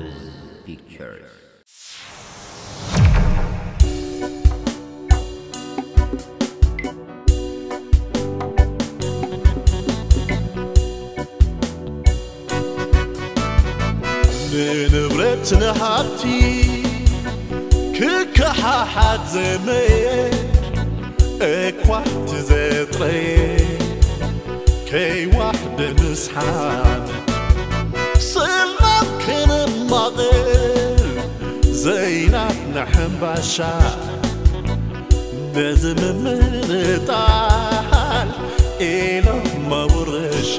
Pictures. ንንብረት ንሃብቲ ክከሓሓት ዘመየ እኳ ትዘጥረየ ከይዋሕደ ምስሓን ስልማም ክንማቕር ዘይናትና ሕምባሻ ነዚ ምምንጣል ኢሎም መውርሻ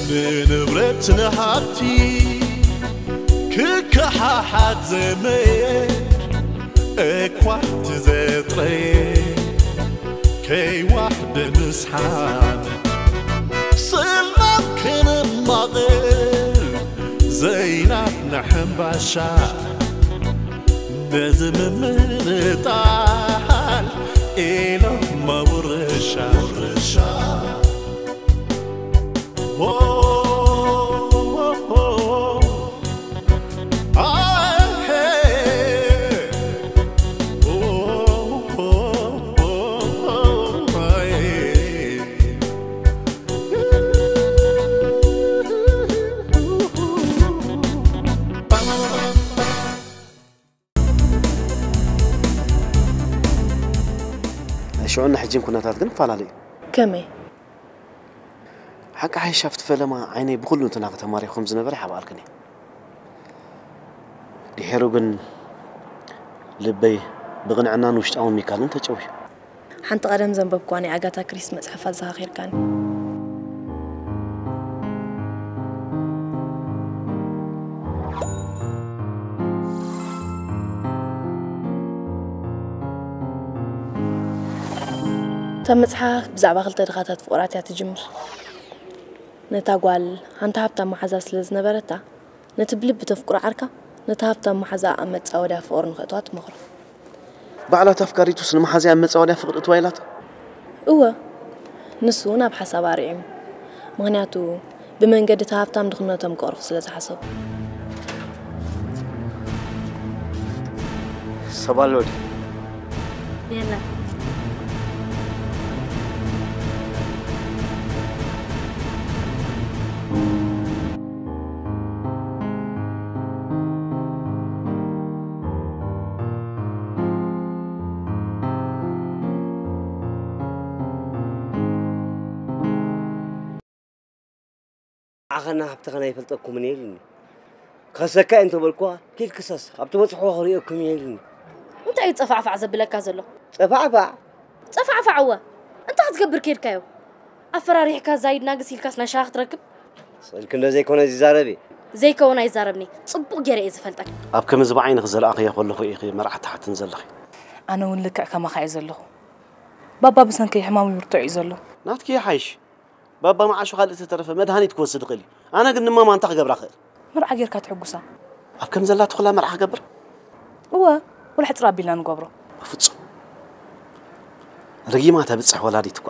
ንንብረት ንሃብቲ ክከሓሓት ዘመየ እኳ ትዘጥረየ ከይዋሕደ ምስሓን ስልማም ክንማቕር ዘይናትና ሕምባሻ ነዚ ምምንጣል ኢሎም መውርሻ ሽዑን ሕጂን ኩነታት ግን ይፈላለ እዩ። ከመይ? ሓቂ ሓይሽ ኣብቲ ፈለማ ዓይነይ ብኹሉ እንትና ከተማሪ ከም ዝነበረ ይሓብኣልክን እየ። ድሒሩ ግን ልበይ ብቕንዕናን ውሽጣዊ ሚካልን ተጨውዩ። ሓንቲ ቀደም ዘንበብኳ ናይ ኣጋታ ክሪስቲ መጽሓፍ ኣዘኻኺርካኒ። እታ መጽሓፍ ብዛዕባ ክልተ ድኻታት ፍቑራት እያ ትጅምር። ነታ ጓል ሓንቲ ሃብታም መሓዛ ስለ ዝነበረታ፣ ነቲ ብልቢ ተፍቅሮ ዓርካ ነቲ ሃብታም መሓዛ ኣብ መጻወድያ ፍቕሪ ንኸእትዋ ትመኽሮ። ባዕላ እታ ኣፍቃሪቱስ ንመሓዝኣ ኣብ መጻወድያ ፍቕሪ እትዋ ኢላታ? እወ፣ ንሱ እውን ኣብ ሓሳብ ኣርዒሙ። ምኽንያቱ ብመንገዲ እቲ ሃብታም ድኽነቶም ክቐርፉ ስለ ዝሓሰቡ። ሰብ ኣሎ ድዩ? የለን። ዓኸና ሃብትኸን ኣይፈልጠኩምን እየ ኢሉኒ። ክኸሰካ እየ እንተበልኩዋ፣ ኪድ ክሰስ፣ ኣብ ትበጽሕዎ ክርእየኩም እየ ኢሉኒ። እንታይ እዩ ጸፋዕፋዕ ዘብለካ ዘሎ? ጸፋዕፋዕ? ጸፋዕፋዕ እወ። እንታይ ክትገብር ከይድካዮ? ኣፈራሪሕካ ዛይድ ናግስ ኢልካስ ናይ ሻሂ ክትረክብ? ስእልኪ እንዶ ዘይኮነ ዝዛረብ እየ። ዘይከውን ኣይዛረብኒ። ጽቡቕ ገይረ እየ ዝፈልጠካ። ኣብ ከምዚ ብዓይንኺ ዘለኣኽዮ ከለኹ ኢኺ መርዓ ትሓትን ዘለኺ። ኣነ እውን ልክዕ ከማኻ እየ ዘለኹ። ባባ ብሰንከይ ሕማሙ ይብርትዕ እዩ ዘሎ። ናትኪ ይሓይሽ። ባባ መዓሾ ካልእ ተተረፈ መድሃኒት ክወስድ ይኽእል እዩ። ኣነ ግን ንማማ እንታይ ክገብራ ክእል? መርዓ ጌርካ ትሕጉሳ። ኣብ ከም ዘላ ተኹላ መርዓ ክገብር? እወ፣ ወላ ሕጽር ኣቢልና ንገብሮ። በፍጹም። ረጊማ ተብጽሕ ወላዲት እኳ።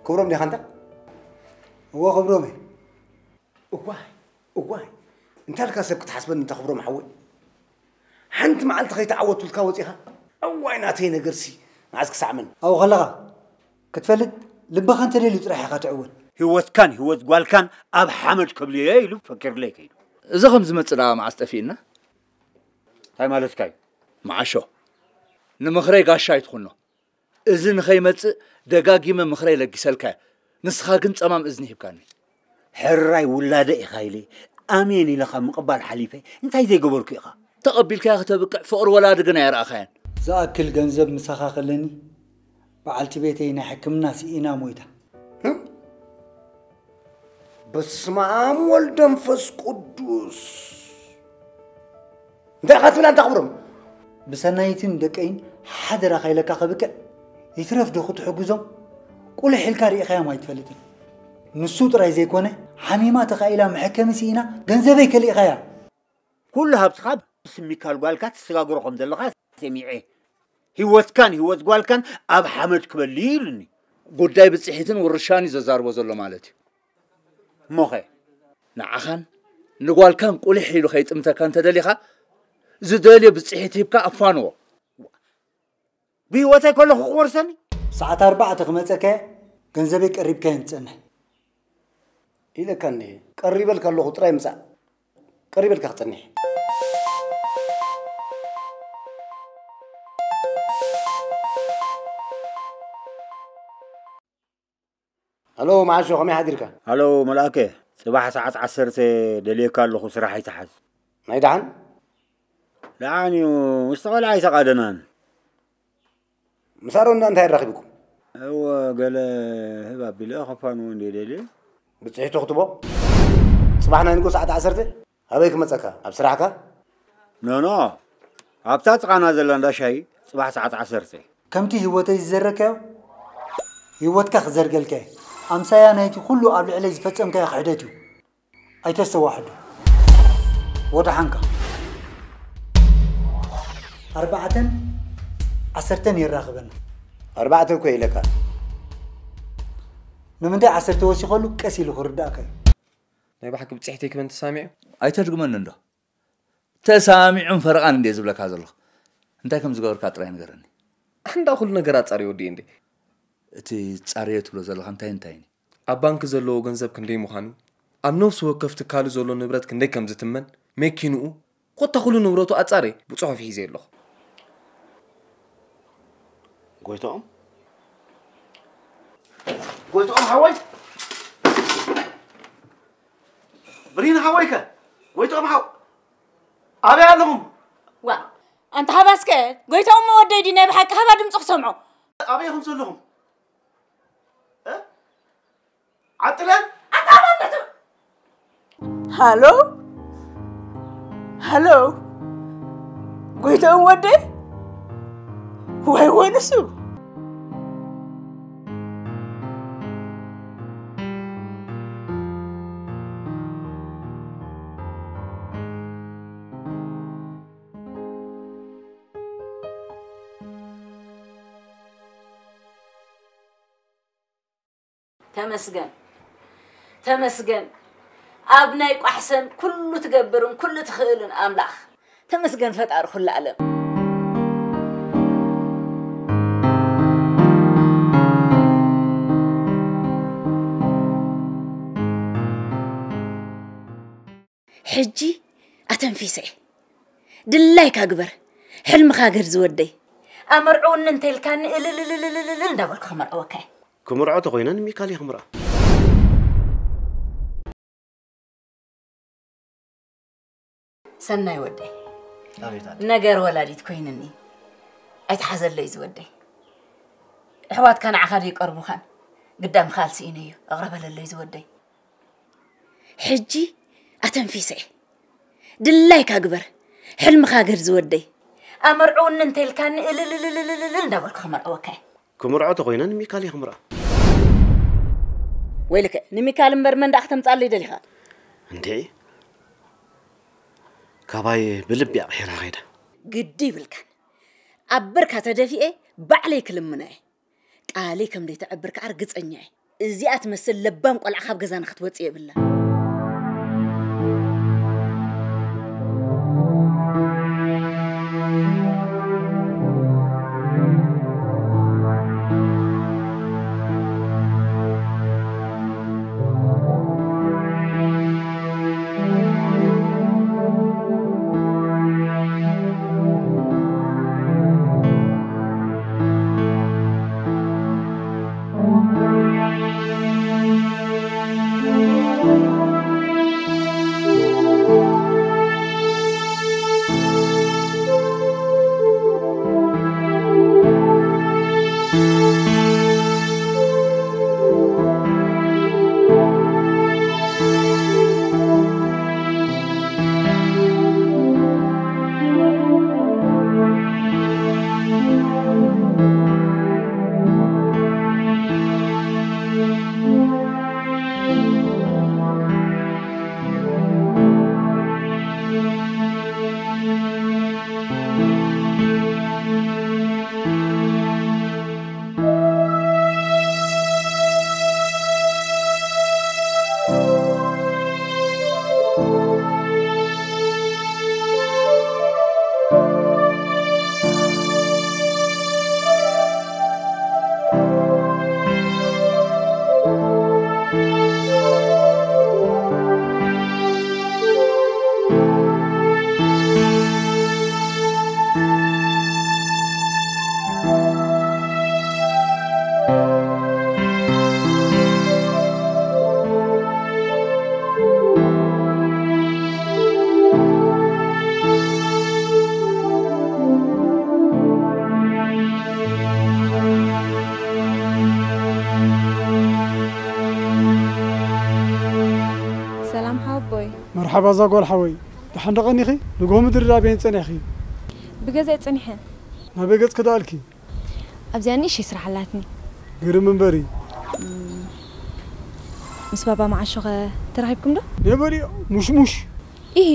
ክብሮም ዲኻ እንታ? እወ ክብሮም እየ። እዋይ እዋይ እንታልካ ሰብ ክትሓስበኒ እንተ ክብሮም ሓወይ። ሓንቲ መዓልቲ ከይተዓወትኩልካ ወጺኻ? እዋይ ናተይ ነገርሲ መዓስ ክሳዕ መን? ኣብኡ ከለኻ ክትፈልጥ ልብኻ እንተደልዩ ጥራሕ ኢኻ ትዕወት። ህይወትካን ህይወት ጓልካን ኣብ ሓመድ ከብልዮ ኢሉ ፈኪርለይ ከይዱ። እዚ ከም ዝመጽእ ደኣ መዓስ ጠፊእና? እንታይ ማለትካ እዩ? መዓሾ ንምኽረይ ጋሻ ኣይትኹኖ። እዚ ንኸይመጽእ ደጋጊመ ምኽረይ ለጊሰልካ እየ። ንስኻ ግን ጸማም እዝኒ ሂብካኒ። ሕራይ ውላደ ኢኻ ኢለ ኣሜን ኢለ ካብ ምቕባል ሓሊፈ እንታይ ዘይገበርኩ ኢኻ? ተቐቢልካያ ክተብቅዕ ፍቕሪ ወላዲ ግን ኣየርኣኻያን። ዝኣክል ገንዘብ ምሳኻ ከለኒ፣ በዓልቲ ቤተይ ናይ ሕክምና ስኢና ሞይታ። በስመ ኣብ ወልድ መንፈስ ቅዱስ። እንታይ ኢኻ ትብል ኣንታ ክብሮም? ብሰናይትን ደቀይን ሓደራ ካይለካ ከብቅዕ፣ ይትረፍ ዶ ክትሕግዞም? ቁልሕ ኢልካ ርኢኻዮም ኣይትፈልጥን። ንሱ ጥራይ ዘይኮነ፣ ሓሚማ ተኻኢላ መሐከሚ ስኢና ገንዘበይ ከሊእኻያ። ኩሉ ሃብትኻ ብስም ሚካል ጓልካ ትሰጋግሮ ከም ዘለኻ ሰሚዐ። ህይወትካን ህይወት ጓልካን ኣብ ሓመድ ክበሊ ኢሉኒ። ጉዳይ ብጽሒትን ውርሻን እዩ ዘዛርቦ ዘሎ ማለት እዩ። እሞኸ? ንዓኻን ንጓልካን ቁሊሕ ኢሉ ከይጥምተካ እንተደሊኻ፣ ዝደልዮ ብጽሒት ሂብካ ኣፋንዎ። ብህይወተይ ከለኹ ክወርሰኒ? ሰዓት ኣርባዕተ ክመጸከ ገንዘበይ ቀሪብካዮ ንጸንሕ። ኢለካ እንዲየ፣ ቀሪበልካ ኣለኹ፣ ጥራይ ምጻእ። ቀሪበልካ ክጸንሕ። ሃሎ፣ መዓሾ፣ ከመይ ሓዲርካ? ሃሎ፣ መልኣከ፣ ጽባሕ ሰዓት ዓሰርተ ደልየካ ኣለኹ፣ ስራሕ ኣይትሓዝ። ናይ ደሓን? ደሓን እዩ፣ ምስቲ ቆልዓ ኣይተቓደናን። ምስ ኣሮንዳ እንታይ ኣራኺብኩም? እወ፣ ገለ ህብ ኣቢለ ከፋንዎ እንደ ደልየ። ብጽሒቱ ክትቦ? ጽባሕ ናይ ንግሆ ሰዓት ዓሰርተ? ኣበይ ክመጸካ? ኣብ ስራሕካ? ኖኖ፣ ኣብታ ጥቓና ዘላ እንዳ ሻሂ ጽባሕ ሰዓት ዓሰርተ። ከምቲ ህይወተይ ዝዘረካዮ፣ ህይወትካ ክዘርገልካ እየ። ኣምሳያ ናይቲ ኩሉ ኣብ ልዕለይ ዝፈጸምካዮ ክሕደት እዩ። ኣይተስተዋሕዶ። ወደሓንካ። ኣርባዕተን ዓሰርተን የራኽበና። ኣርባዕተ እኮ ኢለካ። ንምንታይ ዓሰርተ ወሲኸሉ ቀስ ኢሉ ክርዳእካ እዩ። ናይ ብሓቂ ብጽሕተይ ክበን ተሳሚዑ? ኣይተድግመኒ እንዶ። ተሳሚዑን ፈረቓን እንድየ ዝብለካ ዘለኹ። እንታይ ከም ዝገበርካ ጥራይ ንገረኒ። ኣንዳ ኩሉ ነገር ኣጻርዮ ወዲ እንዴ? እቲ ጻርዮ ትብሎ ዘለኻ እንታይ እንታይ እዩ? ኣብ ባንክ ዘለዎ ገንዘብ ክንደይ ምዃኑ፣ ኣብ ነፍሲ ወከፍ ትካሉ ዘሎ ንብረት ክንደይ ከም ዝትመን፣ መኪንኡ፣ ኮታ ኩሉ ንብረቱ ኣጻርየ ብጽሑፍ ሒዘ ኣለኹ። ጎይታኦም? ጎይታኦም ሓወይ? ብሪን ሓወይ ከ? ጎይታኦም ሓው-፣ ኣበይ ኣለኹም? ዋ፣ ኣንታ ሃባስከ፣ ጎይታኦም ወደይ ድዩ ናይ ብሓቂ? ሃባ ድምፂ ክሰምዖ። ኣበይ ኢኹም ዘለኹም? እ? ዓጥለ? ኣታ ሃባ ኣለቱ። ሃሎ? ሃሎ? ጎይታኦም ወደይ? ወይ ወንሱ? ተመስገን፣ ተመስገን፣ ኣብ ናይ ቋሕሰን ኩሉ ትገብርን ኩሉ ትኽእልን ኣምላኽ። ተመስገን ፈጣሪ ኩሉ ዓለም። ሕጂ ኣተንፊሰ እየ። ድላይካ ግበር፣ ሕልምኻ ግህር ዝወደይ። ኣመርዕውኒ እንተልካኒ እልልልልልልል እንዳበልኩ ከመርዕወካ እየ። ክምርዖ ተኾይነ ንሚካል እየ ክምርዖ። ሰናይ ወደይ፣ ኣቤት ኣደ። ነገር ወላዲት ኮይንኒ ኣይትሓዘለይ ዝወደይ። ኣሕዋትካ ንዓኻ ዘይቀርቡኻን ግዳምካ ኣልስኢነዮ፣ ኣቕረበለለይ ዝወደይ። ሕጂ ኣተንፊሰ እየ። ድላይካ ግበር፣ ሕልምኻ ግህር ዝወደይ። ኣመርዕውኒ እንተልካኒ እልልልልልልል እንዳበልኩ ከመርዕወካ እየ። ክምርዖ ተኾይነ ንሚካል እየ ክምርዖ። ወይልከ፣ ንሚካል እምበር መን ደኣ ክተምጻለይ ደሊኻ? እንዴ፣ ካባይ ብልቢ ኣቕሒራ ኸይዳ። ግዲ ይብልካን። ኣብ በርካ ተደፊኤ ባዕለይ ክልምና እየ። ቃለይ ከም ዘይተዕብር ከኣ ርግጸኛ እየ። እዚኣ ትመስል ለባም ቆልዓ ካብ ገዛና ክትወጽእ የብላን። ሓባዛ ጓል ሓወይ፣ ደሓን ዶ ቀኒኺ? ንግሆ ምድሪ ዳኣ በየን ጸኒሕኺ? ብገዛይ ጸኒሐ። ናበይ ገጽኪ ደኣልኪ? ኣብዚኣ ንእሽተይ ስራሕ ኣላትኒ። ግርም እምበሪ። ምስ ባባ መዓሾኸ ተራኺብኩም ዶ? ነበሪ ሙሽሙሽ። ኢሂ፣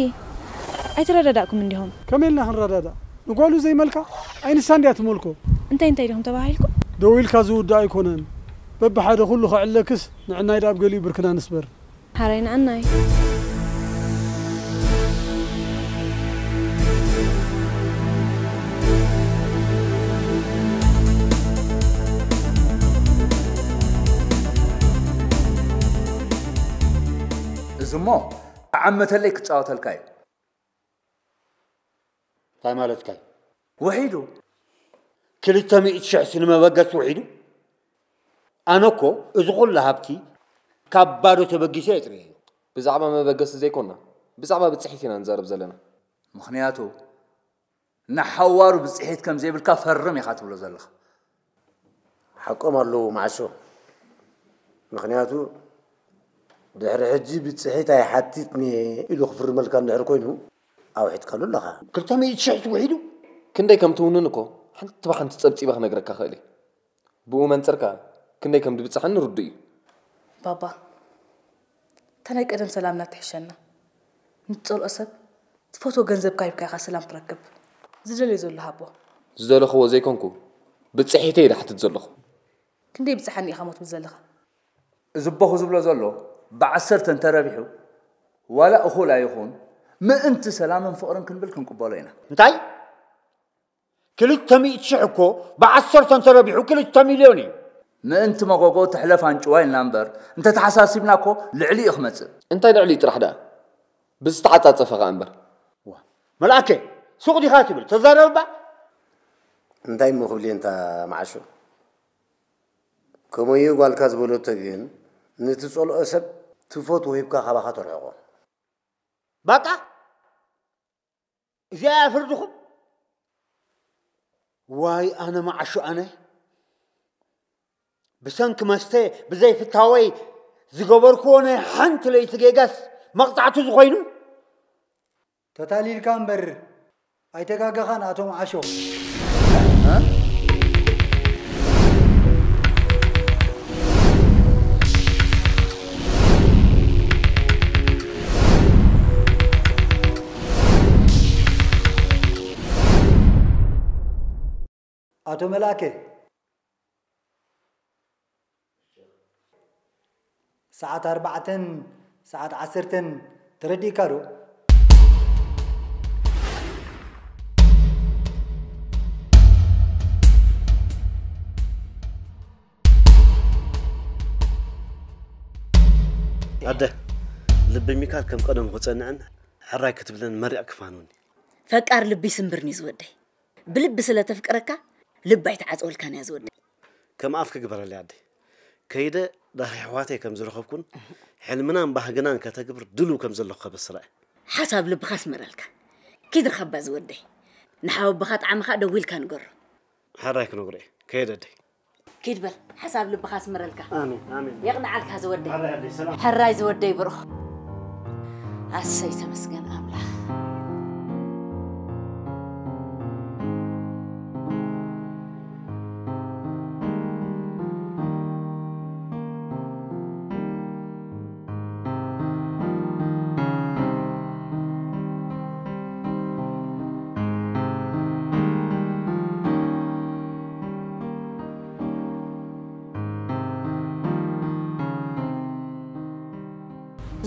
ኣይተረዳዳእኩም እንዲኹም። ከመይ ኢልና ክንረዳዳእ? ንጓሉ ዘይመልካ ኣይንሳ እንድያ ትመልኮ። እንታይ እንታይ ዲኹም ተባሂልኩም? ደው ኢልካ ዝውዳእ ኣይኮነን። በብሓደ ኩሉ ከዕለክስ ንዕናይ ደኣብ ገሊኡ ብርክና ንስበር። ሓራይ ንዓናይ። እዚ እሞ ተዓመተለይ ክጻወተልካ እዩ። እንታይ ማለትካ እዩ? ውሒዱ። ክልተ ሚእቲ ሽሕሲ ንመበገሲ ውሒዱ? ኣነ እኮ እዚ ኩሉ ሃብቲ ካብ ባዶ ተበጊሰ እየ ጥርየዮ። ብዛዕባ መበገሲ ዘይኮና፣ ብዛዕባ ብጽሒት ኢና ንዛረብ ዘለና። ምኽንያቱ፣ ንሓዋሩ ብጽሒት ከም ዘይብልካ ፈርም ኢኻ ትብሎ ዘለኻ። ሓቆም ኣለዉ መዓሾ። ምኽንያቱ ድሕሪ ሕጂ ብጽሒት ኣይሓትትን'የ ኢሉ ክፍርመልካ እንድሕር ኮይኑ ኣውሒድካሉ ኣለኻ። ክልተ ሚእቲ ሽሕ ውሒዱ? ክንደይ ከም ትውንን እኮ ሓንቲ ብሓንቲ ጸብጺበ ክነግረካ እኽእል እየ። ብኡ መንጽር ከኣ ክንደይ ከም ድብጽሓኒ ርዱእ እዩ። ባባ፣ እታ ናይ ቀደም ሰላምና ትሕሸና። ንትጸልኦ ሰብ ትፈትዎ ገንዘብካ ሂብካ ኢኻ ሰላም ትረክብ። ዝደልዮ ዘሎ ሃቦ። ዝደለኽዎ ዘይኮንኩ ብጽሒተይ ድሓትት ዘለኹ። ክንደይ ብጽሓኒ ኢኻ ሞ ትብል ዘለኻ? እዚ ኣቦኹ ዝብሎ ዘሎ ብዓሰርተ እንተረቢሑ ዋላ እኹል ኣይኹን ምእንቲ ሰላምን ፍቕርን ክንብል ክንቅበሎ ኢና። እንታይ? ክልተ ሚእቲ ሽሕ እኮ ብዓሰርተ እንተረቢሑ ክልተ ሚልዮን እዩ። ምእንቲ መጎጎ ትሕለፍ ኣንጭዋ ኢልና እምበር እንተተሓሳሲብና እኮ ልዕሊ እዩ ክመጽእ። እንታይ ልዕሊ እዩ ጥራሕ ደኣ? ብዝተዓጻጸፈ ከኣ እምበር። ዋ፣ መልኣከ፣ ሱቕ ዲኻ ትብል? ተዛረብ እባ። እንታይ እሞ ክብል እየ እንታ መዓሾ? ከመዩ ጓልካ ዝበለቶ ግን ንትጸልኦ ሰብ ትፈትዎ ሂብካ ካባኻ ተርሕቖ። ባቃ እዚኣ እያ ፍርድኹም? ዋይ ኣነ መዓሾ ኣነ ብሰንኪ መስተ ብዘይ ፍታወይ ዝገበርክዎ ናይ ሓንቲ ለይቲ ጌጋስ መቕጻዕቲ ዝኾይኑ? ተታሊልካ እምበር ኣይተጋገኻን ኣቶ መዓሾ። ኣቶ መልኣከ፣ ሰዓት ኣርባዕተን ሰዓት ዓሰርተን ተረዲእካ ዶ? ኣደ፣ ልቢ ሚካል ከም ቀደሙ ክጸንዕን ሕራይ ክትብለን መሪቕ ክፋኑኒ። ፈቃር ልቢ ስምብርኒ ዝወደይ። ብልቢ ስለ ተፍቅረካ ልባ ኣይትዓጽወልካን እያ ዝወደይ። ከም ኣፍ ክግበረለይ ኣደይ። ከይደ ዳኺ ኣሕዋተይ ከም ዝረኸብኩን ሕልምናን ባህግናን ከተግብር ድሉው ከም ዘለኹ ከበስራ እየ። ሓሳብ ልብኻ ኣስምረልካ። ኪድ ርኸባ ዝወደይ። ንሓወቦኻ ጣዕሚ ኸኣ ደዊልካ ንገሮ። ሕራይ ክነግሮ እየ። ከይደ ኣደይ። ኪድ በል ሓሳብ ልብኻ ኣስምረልካ። ኣሜን ኣሜን። የቕንዓልካ ዝወደይ። ሕራይ ዝወደይ ብሩኽ። ኣሰይ ተመስገን ኣምላኽ።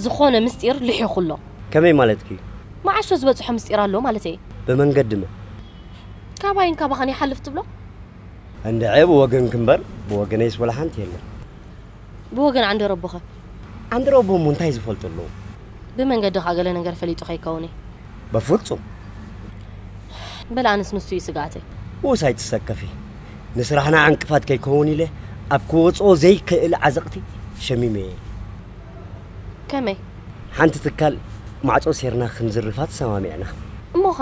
ዝኾነ ምስጢር ልሒኹ ኣሎ። ከመይ ማለትኪ? መዓሾ ዝበጽሖ ምስጢር ኣሎ ማለተይ። ብመንገዲ መን? ካባይን ካባኻን ይሓልፍ ትብሎ? እንድዒ ብወገንኪ እምበር ብወገነይስ ወላ ሓንቲ የለን። ብወገን ዓንደረቦኸ? ዓንደረቦ እሞ እንታይ ዝፈልጡ ኣለዉ? ብመንገድኻ ገለ ነገር ፈሊጡ ከይከውን እዩ። በፍጹም። በል ኣነስ ንሱ እዩ ስግኣተይ። ውስ ኣይትሰከፊ። ንስራሕና ዕንቅፋት ከይከውን ኢለ ኣብ ክወጽኦ ዘይክእል ዓዘቕቲ ሸሚመ እየ። ከመይ? ሓንቲ ትካል ማዕጾ ሴርና ክንዝርፋ ተሰማሚዕና። እሞኸ?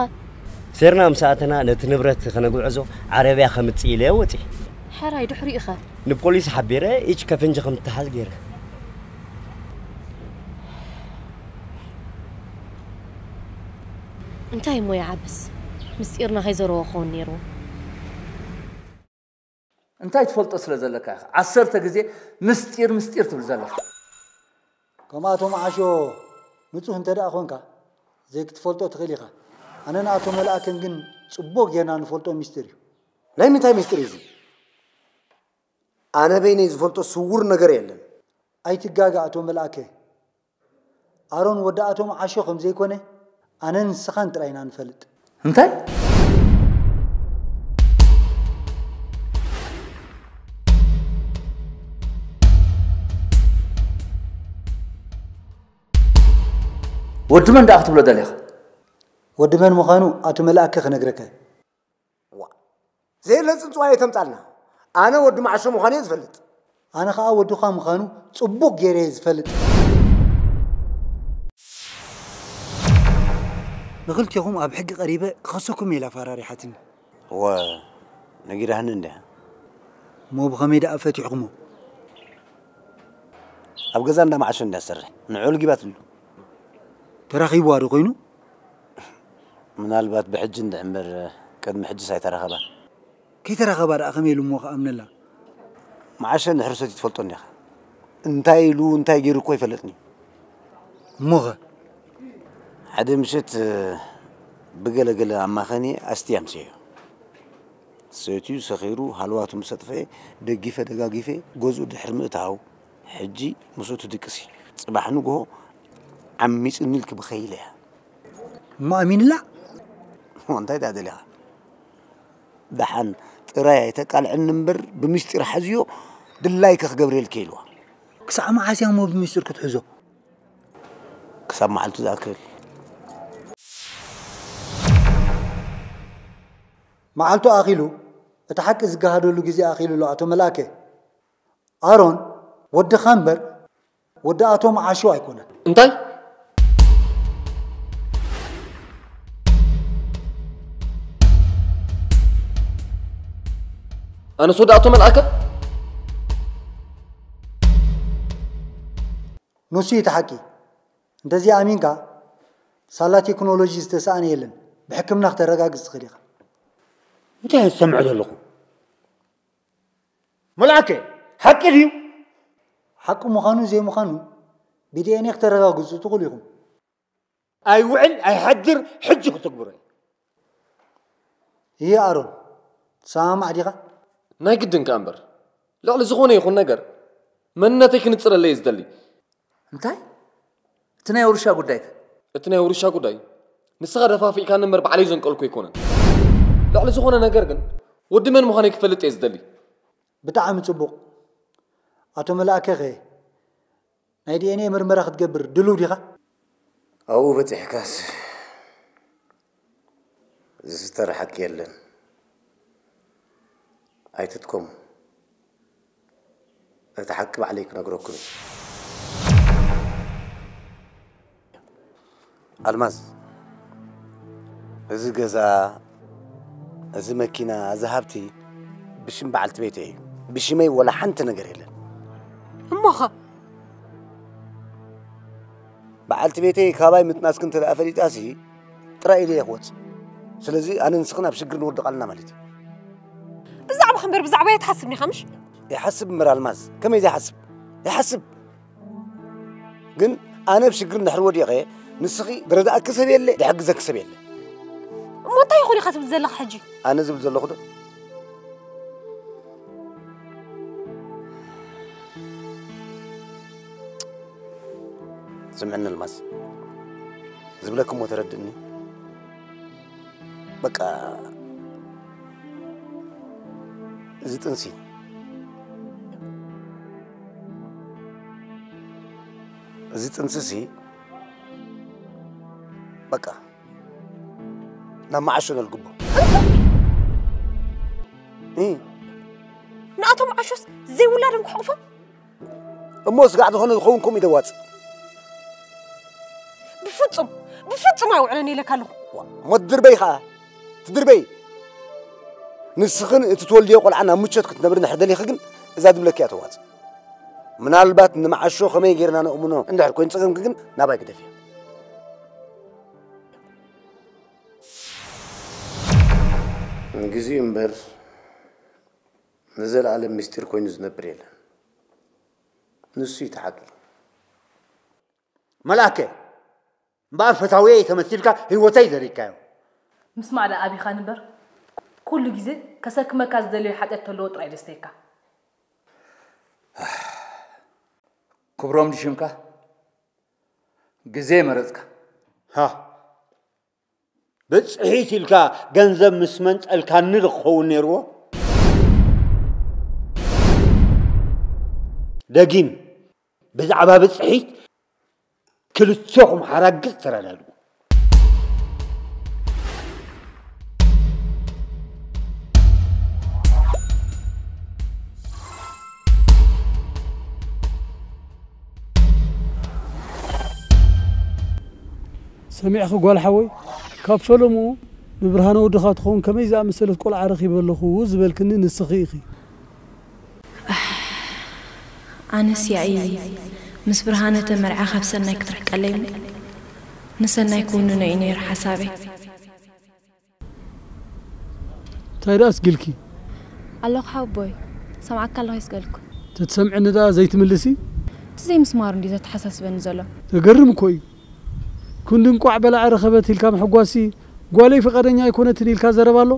ሴርና ምስ ኣተና ነቲ ንብረት ከነጉዕዞ ዓረብያ ከምጽእ ኢለ ወጺኤ። ሕራይ ድሕሪኡኸ? ንፖሊስ ሓቢረ ኢች ከፍንጂ ከም ትተሓዝ ገይረ። እንታይ እሞ ይዓብስ? ምስጢርና ከይዘረቦ ክኸውን ነይርዎ። እንታይ ትፈልጦ ስለ ዘለካ ኢኻ ዓሰርተ ግዜ ምስጢር ምስጢር ትብል ዘለኻ? ከም ኣቶ መዓሾ ንጹህ እንተ ደኣ ኾንካ ዘይክትፈልጦ ትኽእል ኢኻ። ኣነን ኣቶ መልኣከን ግን ጽቡቕ ጌርና ንፈልጦ ሚስጢር እዩ። ናይ ምንታይ ሚስጢር እዩ እዚ? ኣነ በይነይ ዝፈልጦ ስውር ነገር የለን። ኣይትጋገ ኣቶ መልኣከ። ኣሮን ወዲ ኣቶ መዓሾ ከም ዘይኮነ ኣነን ንስኻን ጥራይ ኢና ንፈልጥ። እንታይ? ወዲ መን ደኣ ክትብሎ ደሊኻ? ወዲ መን ምዃኑ ኣቶ መልኣከ ክነግረካ እዩ። ዋ ዘየለ ጽንጽዋይ ኣይተምጻልና። ኣነ ወዲ መዓሾ ምዃነይ ዝፈልጥ። ኣነ ኸኣ ወድኻ ምዃኑ ጽቡቕ ገይረ እየ ዝፈልጥ። ንኽልቴኹም ኣብ ሕጊ ቀሪበ ክኸሰኩም እየ ኢላ ኣፈራሪሓትኒ። እወ ነጊራህኒ እንድያ። እሞ ብኸመይ ደኣ ፈቲሕኩሞ? ኣብ ገዛ እንዳ መዓሾ እንድያ ትሰርሕ። ንዑ ልጊባትሉ። ተራኺብዋ ዶ ኮይኑ? ምናልባት ብሕጂ እንድዒ እምበር ቅድሚ ሕጂስ ኣይተራኸባን። ከይተራኸባ ደኣ ከመይ ኢሉ እሞ ክኣምነላ? መዓሸ እንድሕር ሰትዩ ትፈልጦ እንዲኻ። እንታይ ኢሉ እንታይ ገይሩ እኮ ኣይፈለጥን እዩ። እሞኸ? ሓደ ምሸት ብገለገለ ኣማኸኒ ኣስትየ ኣምስየዮ። ሰትዩ ሰኺሩ ሃለዋቱ ምስ ኣጥፈኤ ደጊፈ ደጋጊፈ ገዝኡ ድሕሪ ምእታው ሕጂ ምስኡ ትድቅስ እዩ። ጽባሕ ንግሆ ዓሚጽኒ ኢልኪ ብኸይ ኢለያ። እሞ ኣሚንላ? እንታይ ደኣ ደሊኻ? ደሓን ጥራይ ኣይተቃልዕኒ እምበር ብምስጢር ሓዝዮ ድላይኪ ክገብረልኪ ኢልዋ። ክሳዕ መዓስ እያ እሞ ብምስጢር ክትሕዞ? ክሳብ መዓልቱ ዝኣክል። መዓልቱ ኣኺሉ እቲ ሓቂ ዝገሃደሉ ግዜ ኣኺሉ ኣሎ ኣቶ መልኣከ። ኣሮን ወድኻ እምበር ወዲ ኣቶ መዓሾ ኣይኮነን። እንታይ? ኣነስ ወዲ ኣቶ መልኣከ? ንሱ እዩ እቲ ሓቂ። እንተዚ ኣሚንካ ሳላ ቴክኖሎጂ ዝተሰኣነ የለን። ብሕክምና ክተረጋግጽ ትኽእል ኢኻ። እንታይ እየ ዝሰምዕ ዘለኹ? መልኣከ ሓቂ ድዩ? ሓቂ ምዃኑ ዘይምዃኑ ብዲኤንኤ ክተረጋግጹ ትኽእሉ ኢኹም። ኣይውዕል ኣይሓድር ሕጂ ክትግብሮ እየ። እየ ኣሮን ትሰማማዕ ዲኻ? ናይ ግድን ከኣ እምበር ልዕሊ ዝኾነ ይኹን ነገር መንነተይ ክንጽረለይ እየ ዝደሊ። እንታይ? እቲ ናይ ውርሻ ጉዳይከ? እቲ ናይ ውርሻ ጉዳይ ንስኻ ደፋፊእካኒ እምበር ባዕለይ ዘንቀልኩ ኣይኮነን። ልዕሊ ዝኾነ ነገር ግን ወዲ መን ምዃነይ ክፈልጥ እየ ዝደሊ። ብጣዕሚ ጽቡቕ። ኣቶ መልኣከኸ ናይ ዲኤንኤ ምርመራ ክትገብር ድሉው ዲኻ? ኣብኡ በጺሕካስ ዝስተር ሓቂ የለን። ኣይትትከሙ። እቲ ሓቂ ባዕለይ ክነግረኩም እየ። ኣልማዝ፣ እዚ ገዛ፣ እዚ መኪና፣ እዚ ሃብቲ ብሽም በዓልቲ ቤተይ እዩ። ብሽመይ ወላ ሓንቲ ነገር የለን። እሞኸ? በዓልቲ ቤተይ ካባይ ምጥናስኪ እንተ ደኣ ፈሊጣሲ ጥራይ ኢለ እየ ክወጽእ። ስለዚ ኣነ ንስኽን ኣብ ሽግር ንወድቕ ኣለና ማለት እዩ። ብዛዕባኺ እምበር ብዛዕባይ ኣይትሓስብን ኢኻ ምሽ? ይሓስብ እምበር ኣልማዝ፣ ከመይ ዘይሓስብ? ይሓስብ። ግን ኣነ ኣብ ሽግር እንድሕር ወዲቐ ንስኺ ዝረድኣኪ ሰብ የለ፣ ዝሕግዘኪ ሰብ የለ። እሞ እንታይ ይኹን ኢኻ ትብል ዘለኻ ሕጂ? ኣነ ዝብል ዘለኹ ዶ? ስምዕኒ ኣልማዝ፣ ዝብለኪ እሞ ተረድእኒ። በቃ እዚ ጥንሲ እዚ ጥንስሲ በቃ ናብ መዓሾ ነልግቦ። እ፣ ንኣቶ መዓሾስ ዘይውላዶም ክሕቑፎም? እሞ ስጋዕ ዝኾነ ዝኸውን ከምኡ ይደዋጽ። ብፍጹም ብፍጹም ኣይውዕለን ኢለካ ኣለኹ። እሞ ትድርበይ ኸኣ ትድርበይ። ንስኽን እቲ ትወልድዮ ቆልዓ ናብ ምቾት ክትነብሪ እንድሕር ደሊኺ ግን እዛ ዝብለኪ እያ ተዋጽእ። ምናልባት ንመዓሾ ከመይ ጌርና ነእምኖ እንድሕር ኮይኑ ጸገምኪ ግን ናባይ ግደፍዮ። ግዜኡ እምበር ንዘለኣለም ምስጢር ኮይኑ ዝነብር የለን። ንሱ እዩ ተሓቱ። መልኣከ፣ እምበኣር ፈታውየይ ተመሲልካ ህይወተይ ዘሪግካዮ። ምስማዕ ደኣ ኣቢኻ ንበር። ኩሉ ግዜ ከሰክመካ ዝደለዮ ሓጢኣት ተለዎ ጥራይ ደስተየካ። ክብሮም ድሽምካ ግዜ መረጽካ። ሃ፣ ብጽሒት ኢልካ ገንዘብ ምስ መንጠልካኒ ዶ ክኸውን ነይርዎ? ደጊም ብዛዕባ ብጽሒት ክልቴኹም ሓራግጽ ተረዳድኡ። ሰሚዕኺ ጓል ሓወይ፣ ካብ ፈለምኡ ንብርሃነ ወድኻ ትኸውን ከመይ ዝኣመሰለት ቆልዓ ረኺበ ኣለኹ ዝበልክኒ ንስኺ ኢኺ። ኣነስ ያኢ ምስ ብርሃነ ተመርዓ ካብ ሰናይ ክትርሕቀለይ እሞ ንሰናይ ክውንኖ እዩ ነይሩ ሓሳበይ። እንታይ ደኣ ኣስጊልኪ? ኣለኹ ሓወቦይ፣ ሰምዓካ ኣለኹ የስገልኩ። ተትሰምዕኒ ደኣ ዘይትምልሲ? እቲ ዘይምስማሩ እንዲ ዘተሓሳስበኒ ዘሎ። ተገርም እኮ እዩ። ክንዲ እንቋዕ በላዐ ረኸበት ኢልካ ምሕጓሲ ጓለይ ፍቓደኛ ኣይኮነትን ኢልካ ዘረባ ኣሎ?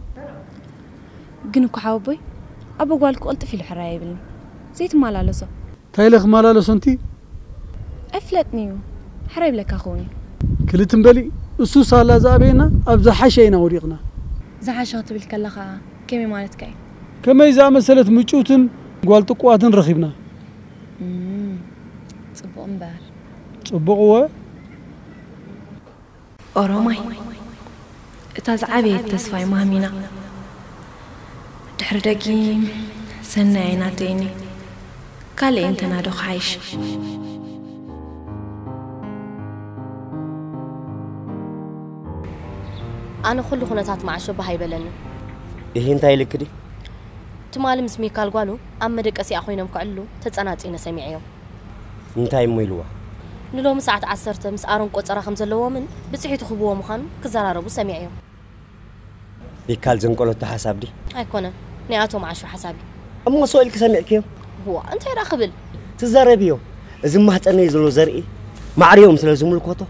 ግን እኮ ሓወቦይ፣ ኣቦ ጓል ክቕልጥፍ ኢሉ ሕራይ ኣይብልኒ። ዘይትመላለሶ። እንታይ ኢለ ክመላለሶ እንቲ? ኣይፍለጥን እዩ። ሕራይ ይብለካ ክኸውን እዩ። ክልት እምበሊ እሱ ሳላ ዝኣበየና ኣብ ዝሓሸ ኢና ወዲቕና። ዝሓሸ ክትብል ከለኻ ከመይ ማለትካ እዩ? ከመይ ዝኣመሰለት ምጭውትን ጓል ጥቁዋትን ረኺብና። እም፣ ጽቡቕ እምበር። ጽቡቕ እወ። ኦሮማይ እታ ዝዓበየት ተስፋይ ማህሚና ድሕሪ ደጊም ሰናይ ኣይናተይኒ ካልእ እንተናዶ ክሓይሽ። ኣነ ኩሉ ኩነታት መዓሾ ባህ ኣይበለንን። ይሄ እንታይ ልክዲ? ትማሊ ምስ ሚካል ጓሉ ኣብ መደቀሲኣ ኮይኖም ክዕልሉ ተጸናጺነ ሰሚዐዮም። እንታይ እሞ ኢልዋ? ንሎሚ ሰዓት ዓሰርተ ምስ ኣሮን ቆጸራ ከም ዘለዎምን ብጽሒቱ ክህብዎ ምዃኑ ክዘራረቡ ሰሚዐዮም። ሚካል ዘንቀለቶ ሓሳብ ዲ? ኣይኮነን፣ ናይ ኣቶ መዓሾ ሓሳብ እዩ። እሞ ስቕ ኢልኪ ሰሚዕክዮ? እዋ፣ እንታይ ደኣ ክብል? ትዛረብዮ። እዚ ማህፀነይ ዘሎ ዘርኢ ማዕርዮም ስለ ዝምልከቶ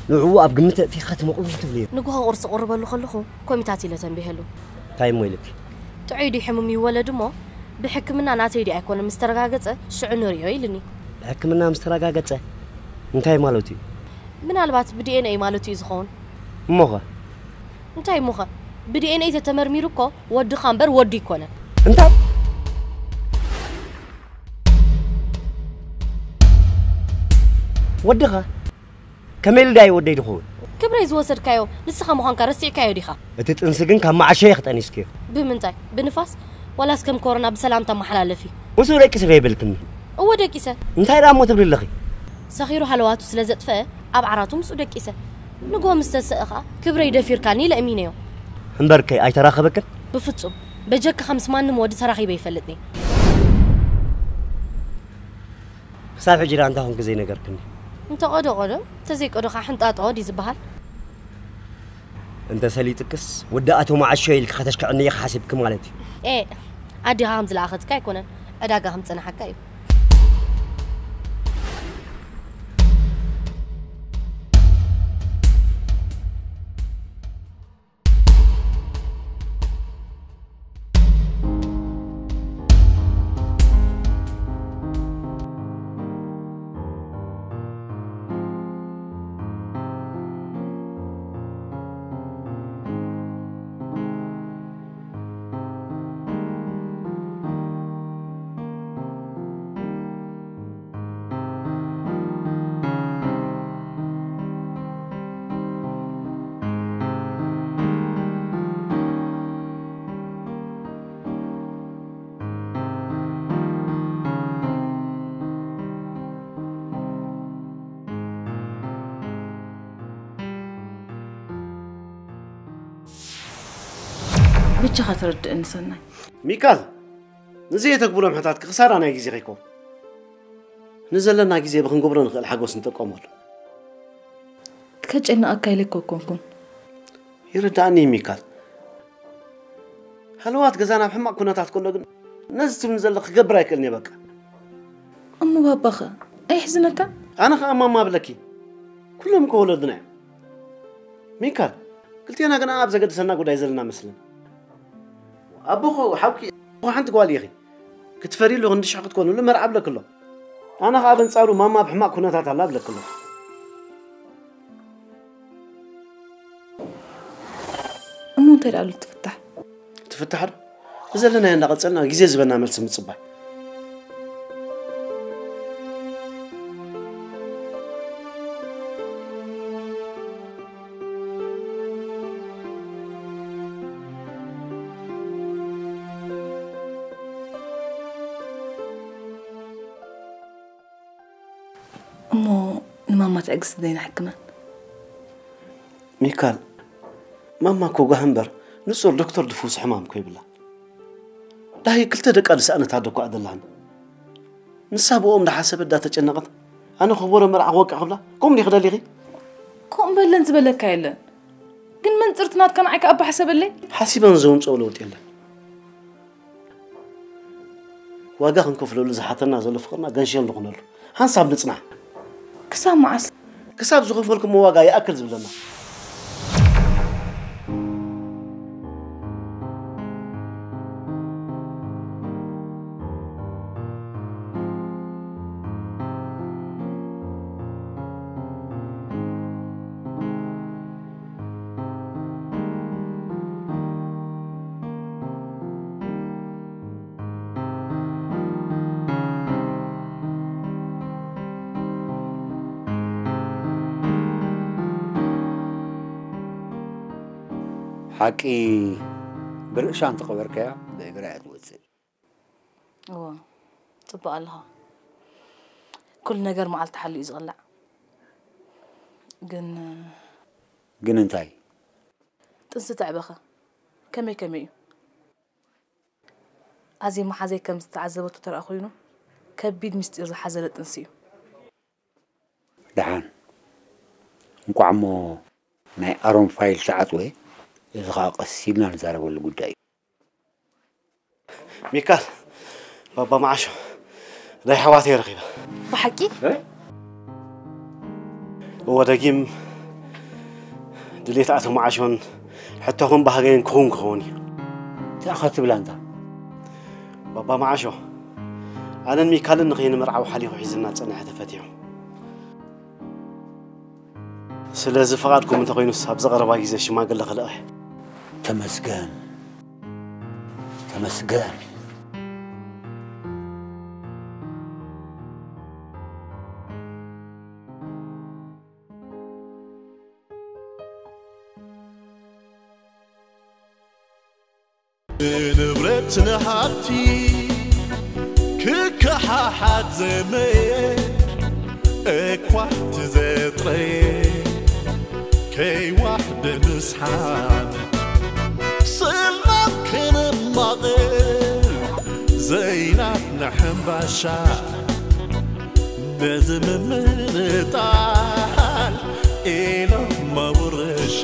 ንዕኡ ኣብ ግምት ኣእቲኻ ትመቕሉ ትብልዮ። ንግሆ ቁርሲ ቅርበሉ ከለኹ ኮሚታት ኢለ ተንቢሀሉ። እንታይ እሞ ኢልኪ? ጥዑይ ድዩ ሕሙም ይወለድ እሞ ብሕክምና ናተይ ድዩ ኣይኮነ ምስ ተረጋገጸ ሽዑ ንርእዮ ኢልኒ። ብሕክምና ምስ ተረጋገጸ እንታይ ማለቱ እዩ? ምናልባት ብዲኤንኤ ማለቱ እዩ ዝኸውን። እሞኸ? እንታይ እሞኸ? ብዲኤንኤ ተተመርሚሩ እኮ ወድኻ እምበር ወዱ ኣይኮነን። እንታይ? ወድኻ? ከመይ ኢሉ ዳይ ወደይ ድኸውን? ክብረይ ዝወሰድካዮ ንስኻ ምዃንካ ረሲዕካዮ ዲኻ? እቲ ጥንሲ ግን ካብ መዓሸ ኢኺ ጠኒስክዮ። ብምንታይ? ብንፋስ? ዋላስ ከም ኮሮና ብሰላም ተመሓላለፊ? ምስኡ ደቂሰ ዶ ይበልክኒ? እወ ደቂሰ። እንታይ ደኣ እሞ ትብሊ ኣለኺ? ሰኺሩ ሃለዋቱ ስለ ዘጥፈአ ኣብ ዓራቱ ምስኡ ደቂሰ። ንግሆ ምስ ተሰእኻ ክብረይ ደፊርካኒ ኢለ እሚነዮ። እምበርከ ኣይተራኸበክን? ብፍጹም። በጀካኻ ምስ ማንም ወዲ ተራኺበ ኣይፈልጥን እየ። ክሳብ ሕጂ ደኣ እንታይ ኮንኪ ዘይነገርክኒ? እንተቐዶ ቀዶ፣ እንተዘይቀዶ ከኣ ሕንጣጦ ድዩ ዝበሃል? እንተ ሰሊጥክስ ወዲ ኣቶ መዓሾ ኢልኪ ከተሽክዕኒ ኢኺ ሓሲብኪ ማለት እዩ። ኤእ፣ ኣዴኻ ከም ዝለኣኸትካ ኣይኮነን፣ ዕዳጋ ከም ዝጸንሓካ እዩ። በጃኻ ተረድእኒ ሰናይ። ሚካል፣ ንዘየተግብሎም ሕታት ክኽሳራ ናይ ግዜ ከይኮ ንዘለና ግዜ ብክንገብሮ ንኽእል ሓጎስ ንጥቀመሉ። ከጨንቐካ ኢለ እኮ ኣይኮንኩን። ይርዳእኒ ሚካል። ሃለዋት ገዛና ኣብ ሕማቕ ኩነታት ከሎ ግን ነዚ ትብኒ ዘለኺ ክገብር ኣይክእልን እየ በቃ። እሞ ባባኸ ኣይሕዝነካ? ኣነ ኸኣ ማማ ኣብለኪ። ኩሎም እኮ ወለድና እዮም። ሚካል፣ ክልቴና ግን ኣብ ዘገድሰና ጉዳይ ዘለና መስልን። ኣቦኹ ሓውኪ እኮ ሓንቲ ጓል ኢኺ። ክትፈርይሉ ክንዲ ሽሕ ክትኮንሉ መርዓ ኣብለኪ ኣሎ። ኣነ ኸኣ በንጻሩ ማማ ኣብ ሕማቕ ኩነታት ኣላ ኣብለኪ ኣሎ። እሞ እንታይ ደኣ ኣሎ ትፍታሕ? ትፍታሕ ዶ? ዘለና እንዳቐጸልና ግዜ ዝበና መልሲ ምጽባይ። እሞ ንማማ ትዕግስቲ ዘይንሕክመን? ሚካል፣ ማማ እኮ ጓህ እምበር ንጹር ዶክተር ድፉስ ሕማም እኮ ይብላ። ዳሂ ክልተ ደቃ ዝሰኣነት ኣደ እኮ ደላኒ። ንሳ ብኦም እንዳሓሰበት እንዳተጨነቐት ኣነ ክቦረ መርዓ ክወቅዕ ክብላ ከምኡ ዲኺ ደሊኺ? ከምኡ በለን ዝበለካ የለን። ግን መንጽርቲ ናትካ ንዓይ ከኣ ኣባ ሕሰበለይ። ሓሲበን ዘውምጽኦ ለውጢ የለን። ዋጋ ክንከፍለሉ ዝሓተና ዘሎ ፍቕርና ገንሸል ንኹነሉ። ሓንሳብ ንጽናሕ። ክሳብ መዓስ? ክሳብ ዝኸፈልኩሞ ዋጋ ይኣክል ዝብለና። ሓቂ ብርእሻ እንተቐበርካያ ብእግራ እያ ትወፅእ። እወ፣ ጽቡቕ ኣለኻ። ኩሉ ነገር መዓልቲ ሓልዩ እዩ ዝቕላዕ። ግን ግን እንታይ? ጥንሲ ተዕበኸ። ከመይ ከመይ እዩ? ኣዜ መሓዘይ ከም ዝተዓዘበቶ ተረኣ ኮይኑ ከቢድ ምስጢር ዝሓዘለ ጥንሲ እዩ። ደሓን እንቋዕ እሞ ናይ ኣሮን ፋይል ተዓጽወ፣ እዚ ኸዓ ቀስ ኢልና ንዛረበሉ ጉዳይ እዩ። ሚካል፣ ባባ መዓሾ ናይ ኣሕዋተይ ረኺበ። ብሓቂ? እወ ደጊም ድሌት ኣቶ መዓሾን ሕቶኹም ባህገይን ክኹን ክኸውን እዩ። እንታይ ኢኻ ትብል ኣንታ? ባባ መዓሾ ኣነን ሚካልን ንኸይንምርዓው ሓሊኹ ሒዝና ዝጸንሐ ተፈቲሑ። ስለዚ ፍቓድኩም እንተኾይኑስ ኣብዚ ቀረባ ግዜ ሽማግለ ክልእኽ እየ። ተመስገን ተመስገን። ንብረት ንሃብቲ ክከሓሓት ዘመየ እኳ ትዘጥረየ ከይዋሕደ ምስሓብ ስልማት ክንማቐል ዘይናትና ሕምባሻ በዚ ምምንጣል ኢሎም መውርሻ